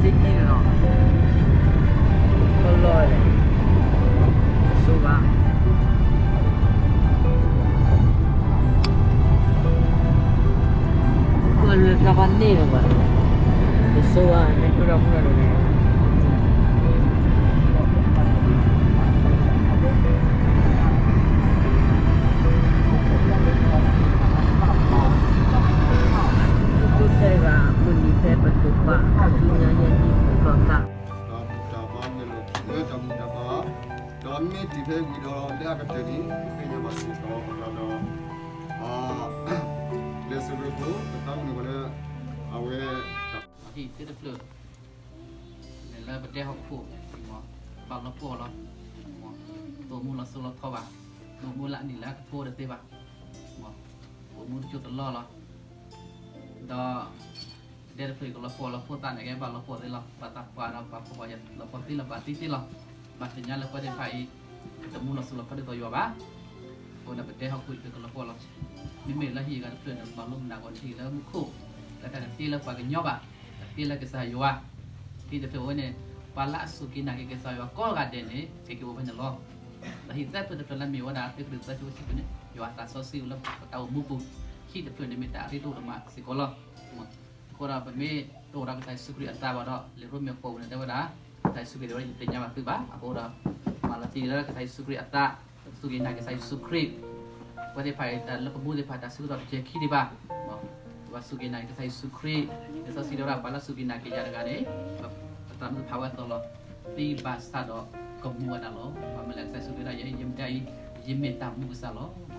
စ့ကံလီၤ, ကလီၤလဲၣ်, တဆိဘၣ်, ကလၢတၢ်ဘၣ်န့ၣ်လၢၤဘၣ်, တဆိဘၣ် မ့ၢ်ဒိၣ်ဒီးမုၢ်ဒီးန့ၣ် ကၠိတဲဂၤ မုၢ်နံၤဖဲပတုၤပာ် ဆူညါယဲၢ်နံၣ်ပူၤထီၣ်သး, ဒီးပတၢ်ဘါမ့ၢ်လီၤလၢတၢ်မူတၢ်ဘါ, ဒီးမ့ၢ်တုၤဖဲဝံၤဒီးလၢအကတၢၢ်န့ၣ် သ့ၣ်ညါဘၣ်စ့ၢ်ကီး ပတၢ်ဒီး လၢစရ့ဖိ ပသးအိၣ်န့ၣ်ဝဲလၢ အဝဲ ဟံၣ်သ့ၣ်တဖျၢၣ် န့ၣ်လၢပဒဲဟီၣ်ခိၣ် ဘၣ်လီၤပှီၢ်လီၤ, တအိၣ်မူလီၤစိၤလီၤထီဘၣ်, တအိၣ်မူလၢအနံၣ်လၢအကထိတသ့ဘၣ်, အိၣ်မူတစိၢ်တလီၢ်လီၤ, ဒီး ပဒဲတဖျၢၣ်ကလီၤပှီၢ်လီၤဖိသၣ်န့ၣ် ကဘၣ်လီၤပှီၢ်သ့လီၤ, ဘၣ်တၢ်ပှၤဒီးပှၤဖှီၣ်ပှၤယာ်လီၤပှီၢ်သ့လီၤ ဘၣ်သံသ့လီၤ, ဘၣ်သ့ၣ်ညါလၢပှၤသ့ၣ်တဖၣ်အံၤ တမူလီၤစိၤလီၤထီဒ်သိးယွၤဘၣ်, အဃိန့ၣ် ပဒဲဟီၣ်ခိၣ်တဖျၢၣ်ကလီၤပှီၢ်လီၤ, မ့မ့ၢ်လၢဟံၣ်အဂၤတဖျၢၣ်န့ၣ် ပမၤလိမုၢ်နၤဂီၤထံးလၢမူခိၣ်, လၢတၢ်တသ့လၢပှၤကညီဘၣ်, တသ့လၢကစၢ်ယွၤ, ဟံၣ်တဖျၢၣ်အဝဲန့ၣ် ပှၤလၢအစူၢ်က့ၤနာ်က့ၤကစၢ်ယွၤကိးဂၤဒဲးန့ၣ် ကက့ၤအိၣ်ဖဲန့ၣ်လီၤ, ဒီးဟံၣ်သၢဖျၢၣ်တဖျၢၣ်လၢမ့ၢ်ဝဲဒၣ် တကရံၣ်သူးသၢဆံဃုဆံန့ၣ် ယွၤအသးစီဆှံအိၣ်လၢပတၢ်အိၣ်မူပူၤ, ဟံၣ်တဖျၢၣ်န့ၣ်မ့ၢ်တၢ်အရ့ဒိၣ်ဒိၣ်မးစ့ၢ်ကီးလီၤ, အဃိဒီးပမ့ၢ်တအိၣ်ဒီးကစၢ်ယ့ၣ်ၡူးခရံာ်အသးဘၣ်ဒီး လံာ်ရိမ့ၤဃိးန့ၣ် တဲဝဲဒၣ် ကစၢ်ယ့ၣ်ၡူးခရံာ်တဲဝဲဒၣ် ယသ့ၣ်ညါဘၣ်သုဘၣ်, အဃိဒီး မၤလီၤတံၢ်လၢကစၢ်ယ့ၣ်ၡူးခရံာ်အသး, စူၢ်က့ၤနာ်က့ၤကစၢ်ယ့ၣ်ၡူးခရံာ်, ပှၤသ့ၣ်တဖၣ်အံၤတၢ်လၢပမူသ့ၣ်တဖၣ်တၢ်ဆၢကတီၢ်တကဲခံဒံးဘၣ်, ပှၤစူၢ်က့ၤနာ်က့ၤကစၢ်ယ့ၣ်ၡူးခရံာ်, လံာ်စီဆှံတဲဝဲဒၣ် ပှၤလၢစူၢ်က့ၤနာ်က့ၤယၤတဂၤန့ၣ် ပသးမုၢ်ဖးဝဲအသိးလီၤ, သံဘၣ်ဆၣ်ဒီးကမူဝဲဒၣ်လီၤ, ပှၤမ့ၢ်လၢကစၢ်ယ့ၣ်ၡူးခရံာ်ဒၣ်ယဲ ယမ့ၢ်ဒၣ်အံၤ ယမ့ၢ်တၢ်မူကစၢ်လီၤ.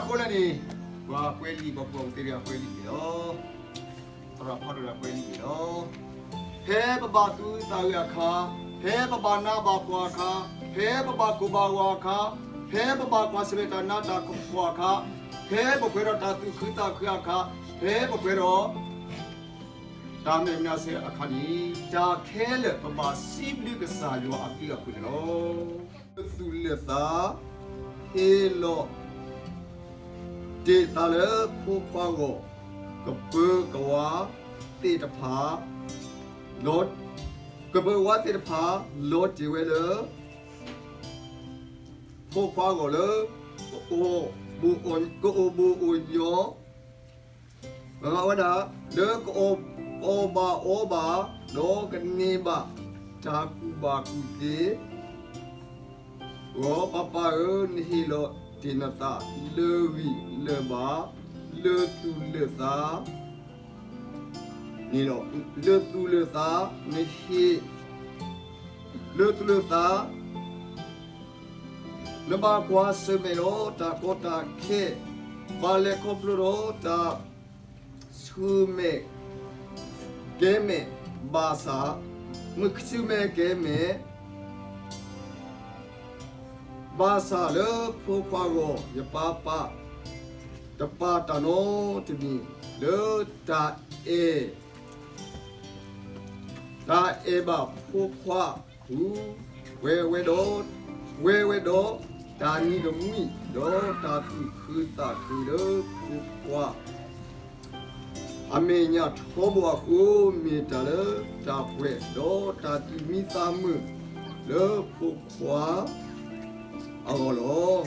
အဃိန့ၣ် ပှၤကွဲးလံာ် ပှၤကူၣ်ဘၣ်ကူၣ်သ့တဂၤကွဲးလံာ်န့ၣ်လီၤ. သရၣ်ဖးဒိၣ်တဂၤကွဲးလံာ်န့ၣ်လီၤ. ဖဲပဘၣ်သူၣ်အုးသးအုးအခါ, ဖဲပဘၣ်နးဘၣ်ဖှီၣ်အခါ, ဖဲပဘၣ်ကိၢ်ဘၣ်ဂီၤအခါ, ဖဲပဘၣ်ကွၢ်ဆၢၣ်မဲာ်တၢ်နးတၢ်ဖှီၣ်အခါ, ဖဲပပှဲၤဒီးတၢ်သူၣ်ခုသးခုအခါ, ဖဲပပှဲၤဒီး တၢ်မဲာ်မနၤဆၢအခါန့ၣ်, တၢ်ခဲလၢာ်ပဘၣ်စံးဘျုးကစၢ်ယွၤအဘျုးအဖှိၣ်န့ၣ်လီၤ. လၢသူၣ်လၢသး ဟ့ၣ်လီၤတ့ၢ်သးလၢဖိခွါဂီၢ်, ကပၢၤကဝါသ့ၣ်တဖၣ်, ကပၢၤကဝါသ့ၣ်တဖၣ် လီၤတ့ၢ်ဝဲလၢ ဖိခွါဂီၢ်လၢ ကအိၣ်ဘိၣ်အိၣ်ညီ မၤဝဲဒၣ် လၢကအီၣ်ဘၣ်အီဘၣ် ဒီးကန့ၢ်ဘၣ်တၢ်ကူၣ်ဘၣ်ကူၣ်သ့အဂီၢ်, ပၢ်ပၢ်ဧၢ, နဟ့ၣ်လီၤတ့ၢ်နသးလၢဂံၢ်လၢဘါ လၢသူၣ်လၢသးန့ၣ်လီၤ. လၢသူၣ်လၢသး နဟ့ၣ် လၢသူၣ်လၢသး နဘၣ်ကွၢ်ဆၢၣ်မဲာ်ဒီးတၢ်ကီတၢ်ခဲ, ဘၣ်လဲၤခီဖျိဒီးတၢ်ဆူၣ်မဲာ်ကဲမဲာ်ဘၣ်ဆၣ်, မုၢ်ဆူၣ်မဲာ်ကဲမဲာ် ဘၣ်ဆၣ်လၢဖိခွါဂီၢ် ယပၢ်ပၢ် တပာ်တၢ်နီတမံၤလၢတၢ်အဲၣ် တၢ်အဲၣ်ဘၣ်ဖိခွါပူၤ, ဝဲဝဲဒီး, ဝဲဝဲဒီးတၢ်နံၤကမှံ ဒီးတၢ်သူၣ်ခုသးခုလၢဖိခွါ အမဲာ်ညါထီဘိအဃိ, မ့ၢ်တၢ်လၢတၢ်ပှဲၤ ဒီးတၢ်သူၣ်မံသးမုာ်လၢဖိခွါအဂီၢ်လီၤ.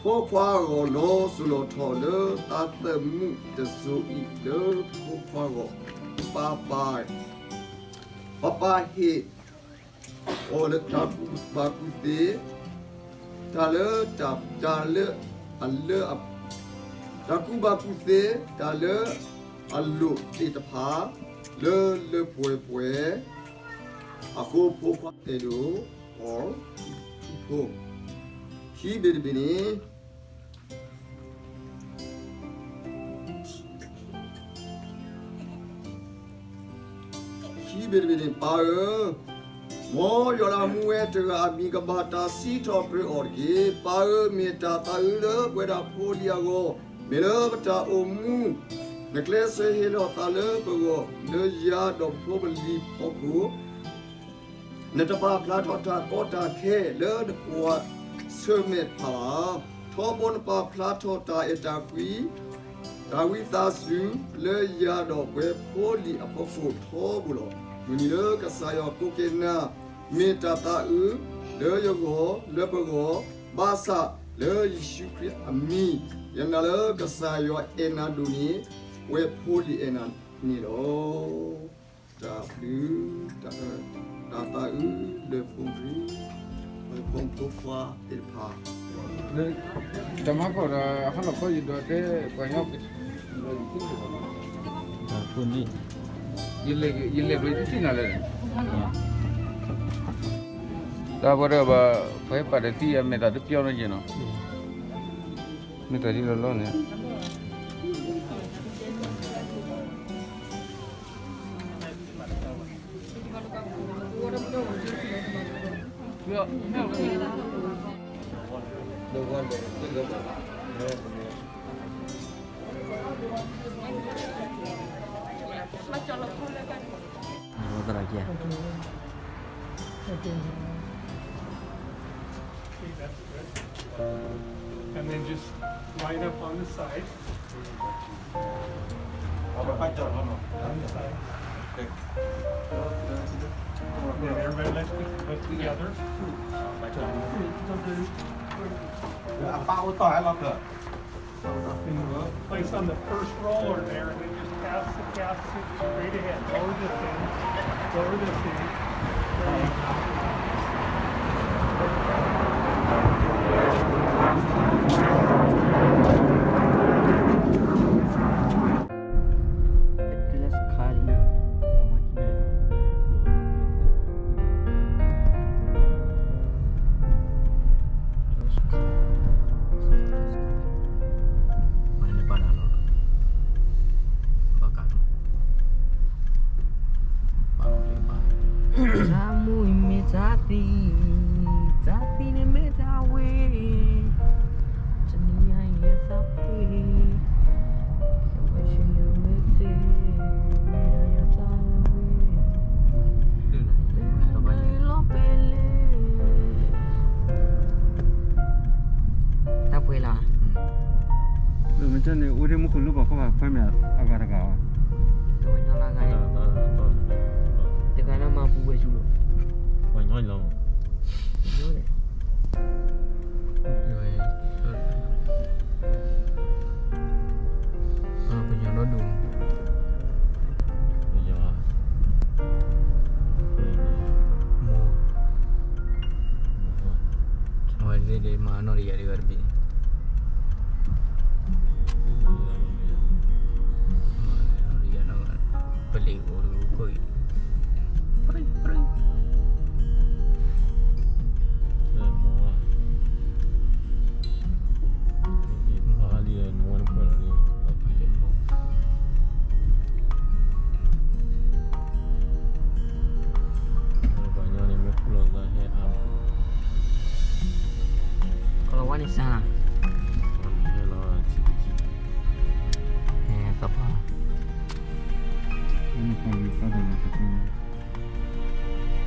ဖိခွါအဂီၢ်လီၤစိၤလီၤထီလၢသးသမူတစိၤအံၤ လၢဖိခွါဂီၢ် ပၢ်ပၢ် ပၢ်ပၢ်ဟ့ၣ်အီၤလၢတၢ်ကူၣ်ဘၣ်ကူၣ်သ့, တၢ်လၢတၢ်, တၢ်လၢအလၢ, တၢ်ကူၣ်ဘၣ်ကူၣ်သ့, တၢ်လၢအလိၣ်သ့ၣ်တဖၣ် လၢလၢပှဲၤပှဲၤအဃိ ဖိခွါအဲၣ်ဒိးအီၤထူဖိ ခံဘ့ၣ်တဘ့ၣ်န့ၣ် ခံဘ့ၣ်တဘ့ၣ်န့ၣ် ပၢ်ဧၢ, မ်ယွၤလၢအမူဝဲတဂၤအမံၤ ကဘၣ်တၢ်စံးထီၣ်ပတြၢၤအီၤတက့ၢ်. ပၢ်ဧၢ, မ့ၢ်တၢ်သးအုးလၢပဝဲဒၣ်ဖိလံၤအဂီၢ်, မ့ၢ်လၢပတၢ်အိၣ်မူ နကျဲးစၢးဟ့ၣ်လီၤသးလၢပဂီၢ် လၢယၤဒီးပဖိပလံၤဖီခိၣ် နတပာ်ဖျါထီၣ်တၢ်ကီတၢ်ခဲလၢနကွၢ်ဆၢၣ်မဲာ်တဖၣ်ဘၣ်. ထီဘိနပာ်ဖျါထီၣ်တၢ်အဲၣ်တၢ်ကွံ တၢ်ဝံသးစူၤလၢယၤဒီးပဝဲဖိလံၤအဖီခိၣ်ထီဘိလီၤ. မုၢ်နံၤလၢကစၢ်ယွၤကိးက့ၤနၤ, မ့ၢ်တၢ်သးအုးလၢယဂီၢ်လၢပဂီၢ်, ဘၣ်ဆၣ်လၢယ့ၣ်ၡူးခရံာ်အမံၤ, ယနာ်လၢကစၢ်ယွၤအဲၣ်နၤဒိၣ်န့ၢ် ပဝဲဖိလံၤအဲၣ်နၤန့ၣ်လီၤ. တၢ်ဘျုး, တၢ်သးအုးလၢဖိမုၣ်, ဖိခွါသ့ၣ်တဖၣ်, တၢ်မၤကီၢ်ဒီး ဟါလီၤခီယဒွးတဲပှၤညီ, ယလဲၤဘျီတထံၣ်နၤလဲၣ်, တၢ်ပှၤဒီးဘၣ် ပှၤဟဲပာ်တသံအမဲာ်သးတပျီနီၤယဲနီၤ, မ့ၢ်တၢ်ဒ်လီၤလီၤန့ၣ် And then just line up on the side. On the side. And everybody, let's, let's together. And place on the first roller there, and then just pass the casket straight ahead. Lower this in. Lower this in. There you go. ပှၤကီၢ်ပှၤခွဲးမ့ၢ်အဂၤတဂၤဘၣ်, တဝဲညီလၢအဂၤန့ၣ်, တဂၤလၢမၤပူၤဝဲဆူလီၤ, ပှၤညီလီၤ, ညီလီၤ, ပှၤညီဒီဒူၣ်, ပှၤညီ, မိၢ်, အဝဲသ့ၣ်ဒ်မၤနီၣ်တယၤဒံးဘၣ်တဘ့ၣ်, မၤနီၣ်တယၤနီၣ်, ပလံၤအိၣ်တကိးအံၤ, ပြံ, ပြံ, ကလီၤဝါန့ၣ်စၢ်လီၤ, သပှၢ်, ကၠီတံၢ်လီၤဝဲဒၣ်, ပှၤကညီ, တ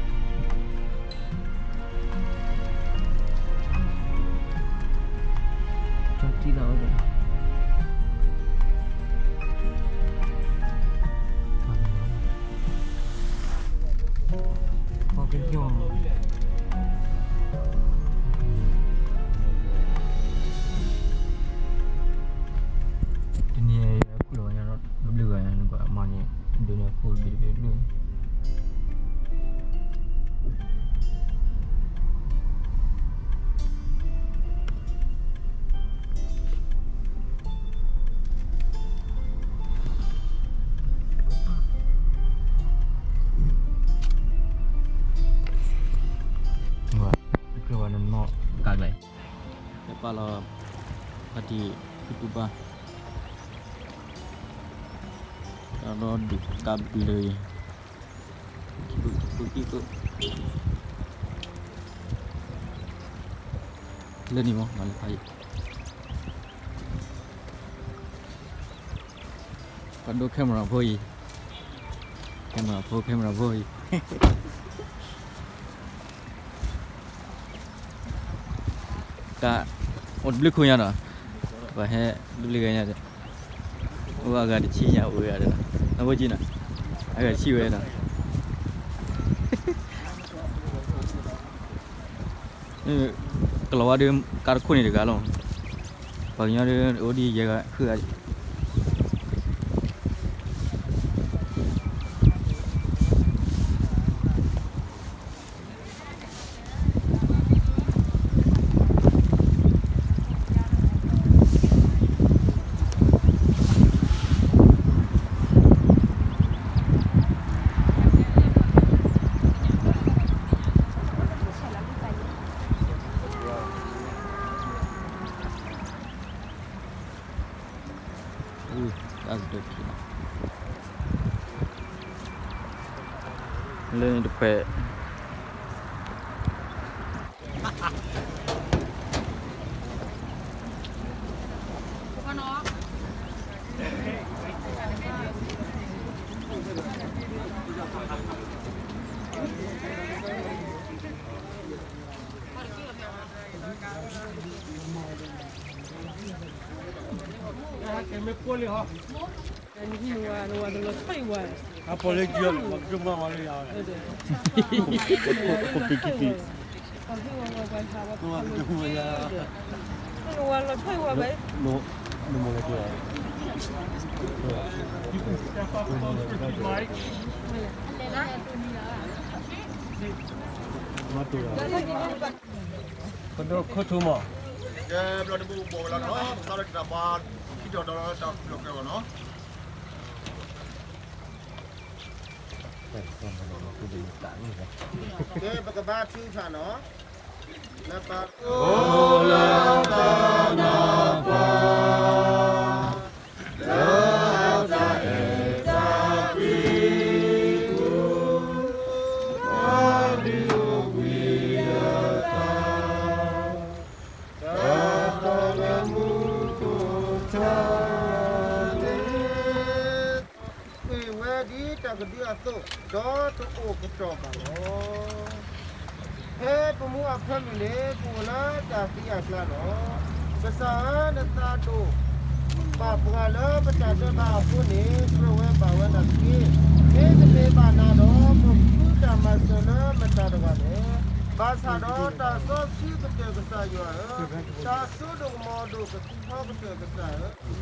နံၤအံၤ အခိၣ်လီၤဝဲညါဒီး တဘျုးဂၤညါန့ၣ် ပှၤမၤန့ၣ် ဒုးန့ၢ်အခိၣ်တဘ့ၣ်တဘ့ၣ်ဒိၣ် ဝဲ, တကြၢးဝဲနနီၢ်ကါကျဲ, ဟဲပာ်လီၤ, ဖါတံၢ်ဖုတူၢ်ဘၣ်, တၢ်ဒီဒုးကါဘျၢအံၤ, ဘုကံၣ်သိး, လၢန့ၣ်မး မၤလၢဖးယံၤ ပှၤဒိ camera ဖိအံၤ, camera ဖိ camera ဖိအံၤ, တၢ်အိၣ်တဘျုးခိၣ်ညါဒီး, ပှၤဟဲတဘျုးဂၤညါဒီး, အိၣ်အဂၤတဆံညါအိၣ်ဝဲဒီး, နဖိကံနီၤ, အဂၤတဆံဝဲဒီး ကလီၤဝါဒီး ကါတခိၣ်န့ၣ်တဂၤလီၤ, ပှၤကညီဒီး အိၣ်ဒံးယဲၢ်ဂၤဃုဂၤ Ooh, that's dope. လၢန့ၣ်တခွဲး ပဒိၣ်ခိၣ်ထူမး, ကဲဘျီတဘိဘိးဝဲလီၤနီၤ, ပကစၢ်လၢတၢ်ပှၤခံတီၤဒီးတၢ်လီၤကဲဝဲနီၤ, ကဲပကဘါထုကဖၣ်နီၤ, လၢပၢ် အိၣ်လၢတၢ်နၢ်ပၢၢ် လၢအတၢ်အဲၣ်တၢ်ကွံပူၤ, ပှၤဒုးအိၣ်ဘှံးအသး တၢ်တီလၢမူခိၣ်ထးန့ၣ် ကွံာ်ဝဲဒ်တၢ်ကဒုအသိး, ဒီးတအိၣ်ကတီၢ်ဘၣ်လီၤ. ဖဲပမူအဖၢမုၢ်န့ၣ် ကအိၣ်လၢတၢ်သံအကျါလီၤ. ကစၢ်ဧၢ, နသးဒိၣ်, မ့ၢ် ပာ်ပှၤလၢပတၢ်ဒဲးဘးအဃိန့ၣ် ကြၢးဝဲဘၣ်ဝဲဒၣ်တက့ၢ်. မ့တမ့ၢ်ဘၣ်နၤဒီး ပကဃုတၢ်မၤစၢၤလၢမတၤတဂၤလဲၣ်. ဘၣ်ဆၣ်ဒီးတၢ်စီဆှံကတၢၢ်ကစၢ်ယွၤဧၢ, တၢ်စိတၢ်ကမီၤဒိၣ်ကထီကတၢၢ်ကစၢ်ဧၢ.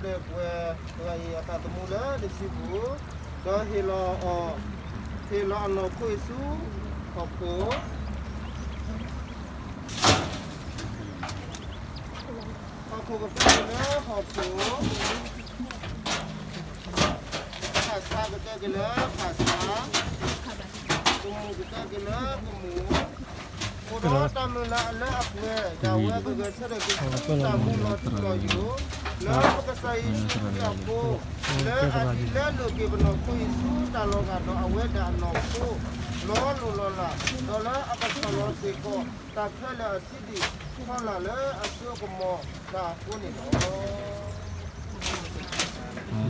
ဘျဲၣ်ပှဲၤတဂၤအံၤအသးသမူလၢနစုပူၤ, ဒီးဟ့ၣ်လီၤအီၤ, ဟ့ၣ်လီၤအနီၢ်ခိအံၤဆူ ဟီၣ်ခိၣ်, ဟီၣ်ခိၣ်ကကဲက့ၤလၢဟီၣ်ခိၣ်, ခၣ်ဆါကကဲက့ၤလၢခၣ်ဆါ, ကမူၣ်ကကဲက့ၤလၢကမူၣ်, အိၣ်ဒီးတၢ်မုၢ်လၢ်လၢအပှဲၤ ဒ်အဝဲဂုာ်ဂဲၤဆၢထၢၣ်က့ၤဆူတၢ်မူလီၤထူလီၤယိာ် လၢပကစၢ်ယ့ၣ်ၡူးခရံာ်အဃိ, လၢအဟံးလဲလိာ်က့ၤပနီၢ်ခိအံၤဆူတၢ်လီၤဂာ်ဒီးအဝဲဒၣ်အနီၢ်ခိ လီၤလိၢ်လီၤလး, ဒီးလၢအကဆီၣ်လီၤစ့ၢ်ကီး တၢ်ခဲလၢာ်အဆံးဒံး ဖီလာ်လၢအစိအကမီၤတၢ်အဃိန့ၣ်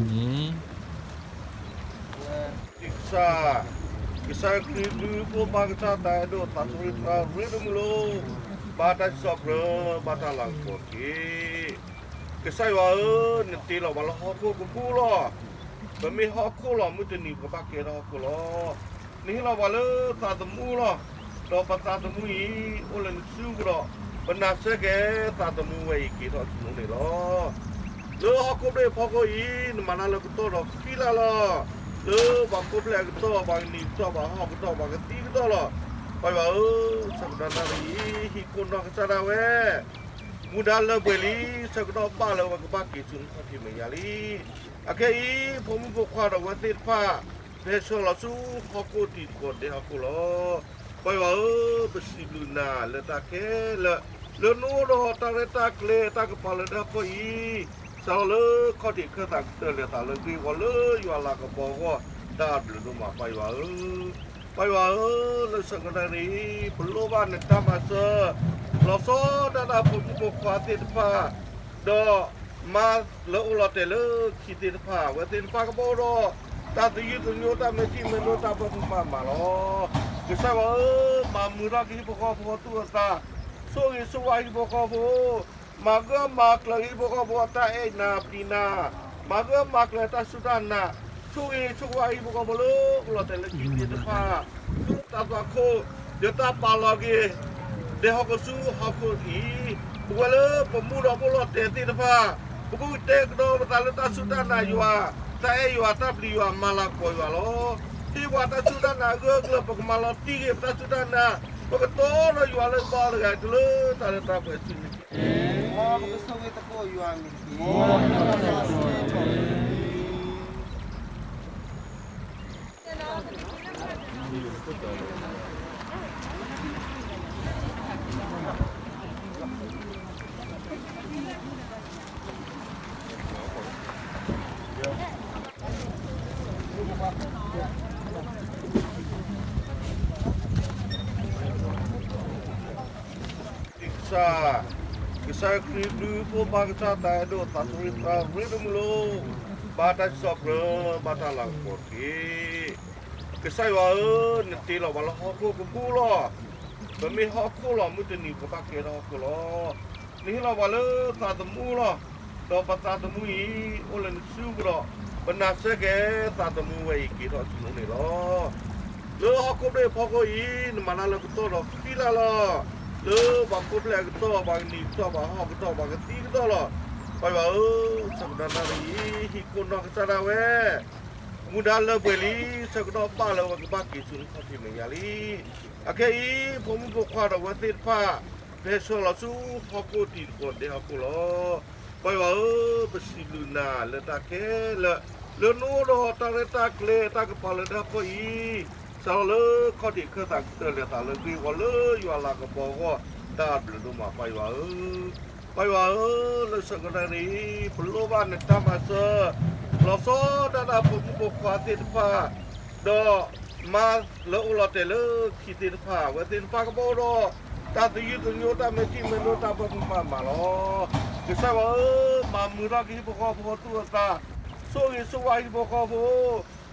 လီၤ. ကစၢ်, ကစၢ်ခရံာ်ဒုးအိၣ်ဘၣ်ကစၢ်တၢ်အဲၣ်ဒိးသးစီဆှံသရၣ်ရ့တမုာ်လိၤ, ဘၣ်တၢ်စံးပတြၢၤ ဘၣ်တၢ်လၤကပီၤတက့ၢ်. ကစၢ်ယွၤဧၢ, နတ့လီၤပှၤလၢဟီၣ်ခိၣ်ကပူၤလီၤ. ပမ့ၢ်ဟီၣ်ခိၣ်လီၤ, မုၢ်တနံၤပကဘၣ်ကဲထီၣ်ဟီၣ်ခိၣ်လီၤ. နဟ့ၣ်လီၤပှၤလၢသးသမူလီၤ. ဒီးပသးသမူအံၤ အိၣ်လၢနစုပူၤဒီး ပနာ်စ့ၢ်ကီးသးသမူဝဲအံၤက့ၤထီၣ်ဆူနအိၣ်န့ၣ်လီၤ. လၢဟီၣ်ခိၣ်ဖျၢၣ်အဖီခိၣ်အံၤ နမၤတၢ်လၢကတီၢ်ဒီးခံလါလီၤ. လၢပှၤခိၣ်ဖျၢၣ်အကတီၢ်, ပှၤကနံၤကတီၢ်, ပှၤဟီၣ်ကတီၢ်, ပှၤကသံကတီၢ်လီၤ. ပၢ်ယွၤဧၢ, ဆၢကတီၢ်နၣ်ရံၣ်အံၤ ဟံၣ်ခိၣ်နီၢ်ကစၢ်ဒၣ်ဝဲ မူဒါလၢပှဲၤလံ, ဆၢကတီၢ်ဘၣ်လၢအဝဲကဘၣ်က့ၤဆူနခီၣ်ထံးမဲာ်ညါလံ. အခဲအံၤ ဖိမုၣ်ဖိခွါဒီးအဝဲသ့ၣ်တဖၣ် ဟဲဆှၢလီၤဆူဟီၣ်ခိၣ်ထံးတကိးဒဲးဟီၣ်ခိၣ်လီၤ. ပၢ်ယွၤဧၢ, ပစံးဘျုးနၤလၢတၢ်ခဲလၢာ်, လၢနအိၣ်ဒီးတၢ်ရဲၣ်တၢ်ကျဲၤတၢ်ကပၤလၢတၢ်ဖှီၣ်အံၤ, စးထီၣ်လၢခီၣ်ထံးခၢၣ်သးကတၢၢ်လဲၤသးလၢအဂ့ၢ်အဝီလၢယွၤလၤကပီၤအဂီၢ် တၢ်ဘျုးဒိၣ်မးပၢ်ယွၤဧၢ. ပၢ်ယွၤဧၢ, လၢဆၢကတီၢ်နၣ်ရံၣ်အံၤ ပလိၣ်ဘၣ်နတၢ်မၤစၢၤ လီၤဆီဒၣ်တၢ်ဖိမုၣ်ဖိခွါသ့ၣ်တဖၣ်, ဒီးမါလၢအိၣ်လီၤတဲာ်လၢခံသ့ၣ်တဖၣ်, အဝဲသ့ၣ်တဖၣ်ကဘၣ်အိၣ်ဒီး တၢ်သယုၢ်သညိ တၢ်မဲာ်ထံမဲာ်နိ တၢ်ဘၣ်မူဘၣ်မးလီၤ. ကစၢ်ယွၤဧၢ, မၤမုာ်ထီၣ်က့ၤဟံၣ်ဖိဃီဖိသူၣ်အသး, ဆိၣ်ဂ့ၤဆိၣ်ဝါဟံၣ်ဖိဃီဖိ, မၤဂၢၢ်မၤကျၢၤဟံၣ်ဖိဃီဖိအတၢ်အဲၣ်နၤပျံၤနၤ, မၤဂၢၢ်မၤကျၢၤတၢ်စူၢ်တၢ်နာ်, ဆိၣ်ဂ့ၤဆိၣ်ဝါဟံၣ်ဖိဃီဖိလၢအိၣ်လီၤတဲာ်လၢခံသ့ၣ်တဖၣ်, တၢ်သွၣ်ခိၣ်, ဒီးတၢ်ပာ်လီၤက့ၤ ဒဲဟီၣ်ခိၣ်ဆူဟီၣ်ခိၣ်အံၤ, ပဝဲလၢပမူဒီးပအိၣ်လီၤတဲာ်သ့ၣ်တဖၣ်, ပကတဲကဒီးပသးလၢတၢ်စူၢ်တၢ်နာ်ယွၤ, တၢ်အဲၣ်ယွၤ, တၢ်ပျံၤယွၤ, မၤလၤကပီၤယွၤလီၤ. ဟ့ၣ်ပှၤတၢ်စူၢ်တၢ်နာ်အဂၢၢ်အကျၢၤ ပကမၤလီၤတံၢ်က့ၤပတၢ်စူၢ်တၢ်နာ်, ပကတီဒီးယွၤလၢကဘၣ်အီၤတဂၤအံၤ တုၤလၢတၢ်လၢတၢ်ပှဲၤဆူန့ၣ်တက့ၢ်. မ်ပကဆိၣ်ဂ့ၤသကိးယွၤအမံၤတက့ၢ်. ကစၢ်, ကစၢ်ခရံာ်ဒုးဖိဘၣ်ကစၢ်သးအဲၣ်ဒိၣ်သးသရ့သးရ့တမုာ်လိၤ, ဘၣ်တၢ်စံးထီၣ်ပတြၢၤ ဘၣ်တၢ်လၤကပီၤတက့ၢ်. ကစၢ်ယွၤဧၢ, နတ့လီၤပှၤလၢဟီၣ်ခိၣ်ကပူၤလီၤ. ပမ့ၢ်ဟီၣ်ခိၣ်လီၤ မုၢ်တနံၤပကဘၣ်ကဲထီၣ်ဟီၣ်ခိၣ်လီၤ. နဟ့ၣ်လီၤပှၤလၢသးသမူလီၤ. ဒီးပသးသမူအံၤ အိၣ်လၢနစုပူၤဒီး ပနာ်စ့ၢ်ကီးသးသမူဝဲအံၤက့ၤထီၣ်ဆူနအိၣ်န့ၣ်လီၤ. လၢဟီၣ်ခိၣ်ဖျၢၣ်အဖီခိၣ်အံၤ နမၤတၢ်လၢကတီၢ်ဒီးဃံလၤလီၤ. လၢပှၤခိၣ်ဖျၢၣ်အကတီၢ်, ပှၤကနံၤအကတီၢ်, ပှၤဟီၣ်ကတီၢ်, ပှၤကသံကတီၢ်လီၤ. ပၢ်ယွၤဧၢ, ဆၢကတီၢ်နၣ်ရံၣ်အံၤ ဟံၣ်ခိၣ်နီၢ်ကစၢ်ဒၣ်ဝဲ မူဒါလၢပှဲၤလံ, ဆၢကတီၢ်ဘၣ်လၢအဝဲကဘၣ်က့ၤဆူနခီၣ်ထံးမဲာ်ညါလံ. အခဲအံၤ ဖိမုၣ်ဖိခွါဒီးအဝဲသ့ၣ်တဖၣ် ဟဲဆှၢလီၤဆူဟီၣ်ခိၣ်တံၤသကိးဒဲဟီၣ်ခိၣ်လီၤ. ပၢ်ယွၤဧၢ, ပစံးဘျုးနၤလၢတၢ်ခဲလၢာ်, လၢနအိၣ်ဒီးတၢ်ရဲၣ်တၢ်ကျဲၤတၢ်ကပၤလၢဒၣ်ဖီၣ်အံၤ, စးထီၣ်လၢခီၣ်ထံးခၢၣ်သးကတၢၢ်လဲၤသးလၢအဂ့ၢ်အဝီလၢယွၤလၤကပီၤအဂီၢ်, တၢ်ဘျုးဒိၣ်မးပၢ်ယွၤဧၢ. ပၢ်ယွၤဧၢ, လၢဆၢကတီၢ်နၣ်ရံၣ်အံၤ ပလိၣ်ဘၣ်နတၢ်မၤစၢၤ, လီၤဆီဒၣ်တၢ်ဖိမုၣ်ဖိခွါသ့ၣ်တဖၣ်, ဒီးမါလၢအိၣ်လီၤတဲာ်လၢခံသ့ၣ်တဖၣ်, အဝဲသ့ၣ်တဖၣ်ကဘၣ်အိၣ်ဒီး တၢ်သယုၢ်သညိ တၢ်မဲာ်ထံမဲာ်နိ တၢ်ပာ်မူပာ်မၤလီၤ. ကစၢ်ယွၤဧၢ, မၤမုာ်ထီၣ်က့ၤဟံၣ်ဖိဃီဖိသူၣ်အသး, ဆိၣ်ဂ့ၤဆိၣ်ဝါဟံၣ်ဖိဃီဖိ,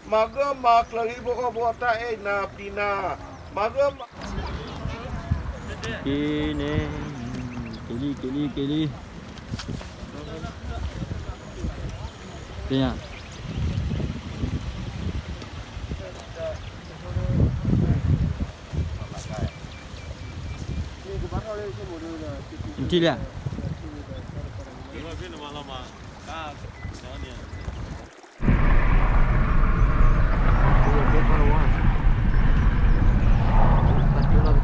မၤဂၢၢ်မၤကျၢၤဟံၣ်ဖိဃီဖိအတၢ်အဲၣ်နၤပျံၤနၤ, မၤဂၢၢ်မၤ က့ၤန့ၣ်, က့ၤလံ က့ၤလံ က့ၤလံ, သ့ၣ်ညါ, နထံၣ်လံဧါ.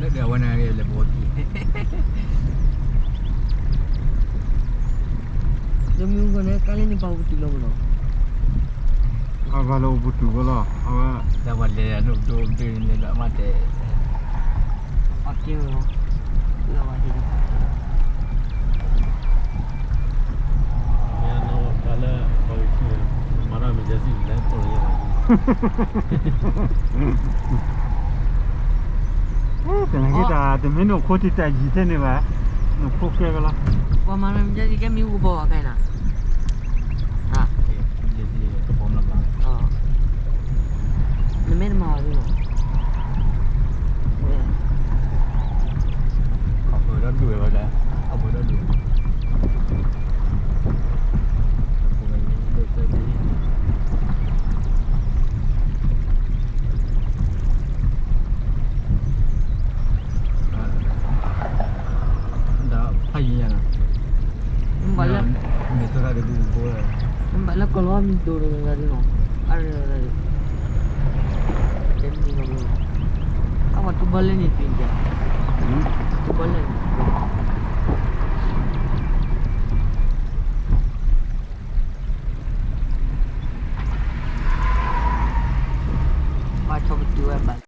လၢဒီးအဝဲန့ၣ်လဲၤဘီက့ၤ, လၢမ့ၣ်အူကီၢ်န့ၣ် ကါလၢန့ၣ်ပာ်အိၣ်ပတုာ်လီၤမးနီၤ, အဘၣ်လၢအိၣ်ပတုာ်ဝဲလီၤ အဝဲ, တၢ်ပှၤလဲၤဒိၣ်ဒိၣ်ဒိၣ်န့ၣ်လီၤ အမၤတဲာ်, အက့ၢ်ဝဲလီၤ, လၢအဝဲဟ့ၣ်လီၤ မၤတၢ်မ့ၢ်ကဲစံၣ်လဲၣ်, တနံၤဂ့ၤတၢ် တမ့ၢ်နအိၣ်ခိၣ်ထံးတၢ်ယံၤထဲန့ၣ်ဘၣ်, နအိၣ်ခိၣ်ကဲဝဲလီၤ, ပှၤမၤတၢ်မ့ၢ်ကဲစံၣ်ကဲမ့ၢ်အူကပီၤဘၣ်ခဲအံၤနီၤ, ကပီၤမး, နမ့ၢ်တမၤအီၤဒ်နီၤ, ခီၣ်ပၢၢ်ဒီဒူၣ်ဝဲဒၣ်, ခီၣ်ပၢၢ်ဒီဒူၣ် ဒီးဖးယံၤညါနီၤ, မ့ၢ်ဘၣ်လၢ, မ့ၢ်သရၣ်တဒူၣ်ဘိ, မ့ၢ်ဘၣ်လၢကီၢ်လီၤမံၤဒိၣ်တဂၤဒ်နီၤ, အါတဂၤ, တဲမံၤနီၤ, အဝဲတူၢ်ဘၣ်လဲၣ်န့ၣ်တံၢ်, တူၢ်ဘၣ်လဲၣ်န့ၣ်